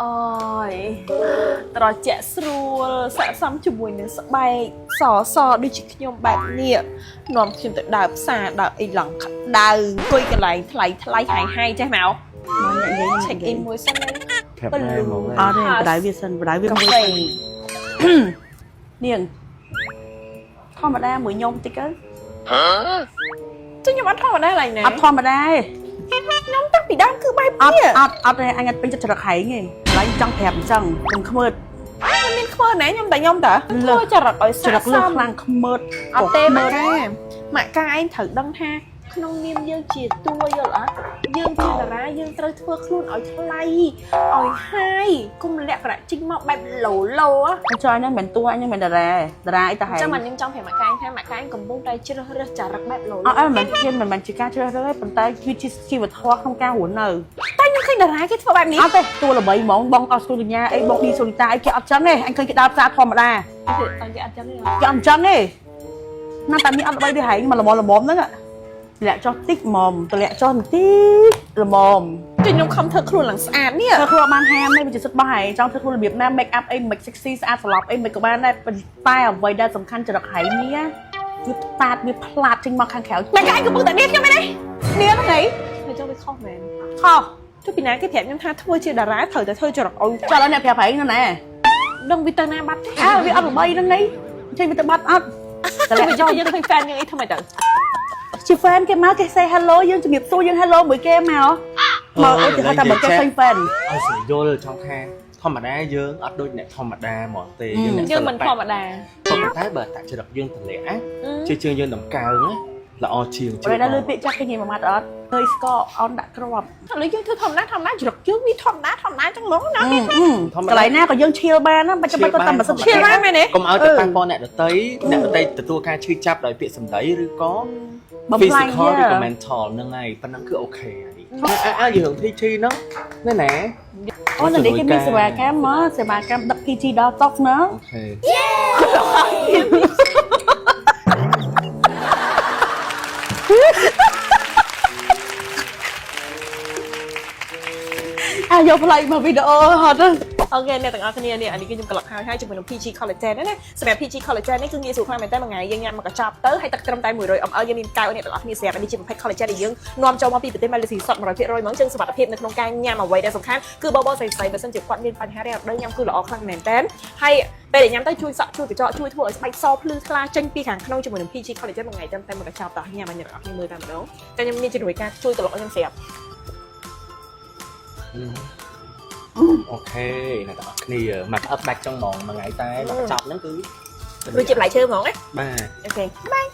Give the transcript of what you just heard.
អូយត្រជាក់ស្រួលស័ក្តិសមជាមួយនឹងស្បែកសសដូចជាខ្ញុំបែបនេះនាំខ្ញុំទៅដើរផ្សារដើរអីឡង់ក្តៅអង្គុយកន្លែងថ្លៃថ្លៃហាយហាយចេះមក មកអ្នកនិយាយ check in មួយសិនណា ប្រាប់ណែហ្មង អត់ទេបដៅវាសិនបដៅវា កា មួយ ហ្វេ នាងធម្មតាមួយខ្ញុំតិចទៅ ចុះខ្ញុំអត់ធម្មតាឡើយណា អត់ធម្មតាទេ ខ្ញុំតាំងពីដើមគឺបែប អត់ នេះ អត់អត់ទេអញអត់ពេញចិត្តច្រឹកហែងទេកន្លែងចង់ប្រាប់អញ្ចឹងកុំខ្មើត ខ្ញុំមានខ្មើណាខ្ញុំតែខ្ញុំតា លើស ធ្វើចរិតឲ្យ ច្រឹ ស័ក្តិសម កលើសខ្លាំងខ្មើត អត់ទេម៉ាក់កាម៉ាក់កាឯងត្រូវដឹងថាក្នុងនាមយើងជាតួយល់អត់យើងជាតារាយើងត្រូវធ្វើខ្លួនឲ្យថ្លៃឲ្យហាយគុំលក្ខណៈជីងមកបែបឡូឡូ អញ្ចឹងហ្នឹងមិនមែនតួអញហ្នឹងមិនមែនតារាទេតារាអីតាហែង ចាំមិនខ្ញុំចង់ប្រាប់ម៉ាក់កាឯងថាម៉ាក់កាឯងកំពុងតែជ្រើសរើសចរិតបែបឡូឡូ អត់អត់មិនមែនមិនមែនជាការជ្រើសរើសទេប៉ុន្តែវាជាជីវធម៌ក្នុងការរស់នៅ តែខ្ញុំឃើញតារាគេធ្វើបែបនេះ អត់ទេតួល្បីហ្មងបងអត់ស្គាល់កញ្ញាអីបងឌីសូនីតាអីគេអត់ចឹងទេអញឃើញគេដើរផ្សារធម្មតា តែគេអត់ចឹងទេ គេអត់ចឹងទេណាតែមានអត់ល្បីដូចហែងមកល្មមល្មមហ្នឹងតម្លាក់ចុះតិចហ្មងតម្លាក់ចុះបន្តិចល្មម ចុះខ្ញុំខំធ្វើខ្លួនឡើងស្អាតនេះ ធ្វើខ្លួនបានហាមទេវាជាសិទ្ធិរបស់ហែងចង់ធ្វើខ្លួនរបៀបណា make up អីមិន sexy ស្អាតស្លប់អីមិនក៏បានដែរប៉ុន្តែអ្វីដែលសំខាន់ចរិតហែងនេះវាផ្តាតវាផ្លាតចេញមកខាងក្រៅ ម៉ាក់កាឯងកំពុងតែនេះខ្ញុំឯនេះ នេះហ្នឹងហី ហើយចង់វាខុសមែន ខុស ចុះពីណាគេប្រាប់ខ្ញុំថាធ្វើជាតារាត្រូវតែធ្វើចរិតឲ្យ ចុះឥឡូវអ្នកប្រាប់ហែងហ្នឹងណែ ដឹងវាទៅណាបាត់ទេ អើវាអត់ល្បីហ្នឹងនេះចេញវាទៅបាត់អត់ តែវាយើងឃើញ fan យើងអីធ្វើម៉េចទៅ ជា fan គេមកគេ say hello យើងជំរាបសួរយើង hello មួយគេមកមកឧទាហរណ៍ថាបើគេឃើញ fan ឲ្យស្រួលយល់ចង់ថាធម្មតាយើងអត់ដូចអ្នកធម្មតាហ្មងទេយើងអ្នក យើងមិនធម្មតា ប៉ុន្តែបើតាចរិតយើងតម្លាក់ជាជាងយើងតម្កើងល្អជាង បើដល់លើពាក្យចាស់គេនិយាយមួយម៉ាត់អត់ឃើញស្ករអនដាក់គ្រាប់ ឥឡូវយើងធ្វើធម្មតាធម្មតាជ្រឹកជើងវាធម្មតាធម្មតាចឹងហ្មងណា កន្លែងណាក៏យើងឈៀលបានណាមិនចាំបាច់គាត់តែម៉ាស៊ីន ឈៀលបានមែនទេ កុំឲ្យទៅប៉ះពាល់អ្នកដតីអ្នកដតីទទួលការឈឺចាប់ដោយពាក្យសម្ដីឬក៏ បំផ្លាញ physical ឬក៏ mental ហ្នឹងហើយប៉ុណ្ណឹងគឺ okay ហើយអើយើង TG ហ្នឹងណែណែ អូនៅនេះគេមានសេវាកម្មមកសេវាកម្មដឹក PG ដល់តុកណា okay អាយកផ្លៃមកវីដេអូហត់ទៅ okay អ្នកទាំងអស់គ្នានេះអានេះគឺខ្ញុំក្លុកហើយហើយជាមួយនឹង PG Collagen ណាសម្រាប់ PG Collagen នេះគឺងាយស្រួលខ្លាំងមែនតើមួយថ្ងៃយើងញ៉ាំមកកញ្ចប់ទៅហើយទឹកត្រឹមតែ100 ml យើងមានកែវអ្នកទាំងអស់គ្នាស្រាប់អានេះជាប្រភេទ Collagen ដែលយើងនាំចូលមកពីប្រទេសម៉ាឡេស៊ីសុទ្ធ100%ហ្មងចឹងសុវត្ថិភាពនៅក្នុងការញ៉ាំអ្វីដែលសំខាន់គឺបបរស្រីស្រីបើសិនជាគាត់មានបញ្ហារាងរដូវញ៉ាំគឺល្អខ្លាំងមែនតើហើយពេលដែលញ៉ាំទៅជួយសក់ជួយកញ្ចក់ជួយធ្វើឲ្យស្បែកសភ្លឺថ្លាចេញពីខាងក្នុងជាមួយនឹង PG Collagen មួយថ្ងៃត្រឹមតែមួយកញ្ចប់តោះញ៉ាំឲ្យអ្នកទាំងអស់គ្នាមើលតែម្ដងតែខ្ញុំមានជំនួយការជួយក្លុកឲ្យខ្ញុំស្រាប់ okay អ្នកទាំងអស់គ្នាមកអត់ដាច់ចឹងហ្មងមួយថ្ងៃតែមកចប់ហ្នឹងគឺ ដូចជាផ្លែឈើហ្មងណា បាទ okay bye.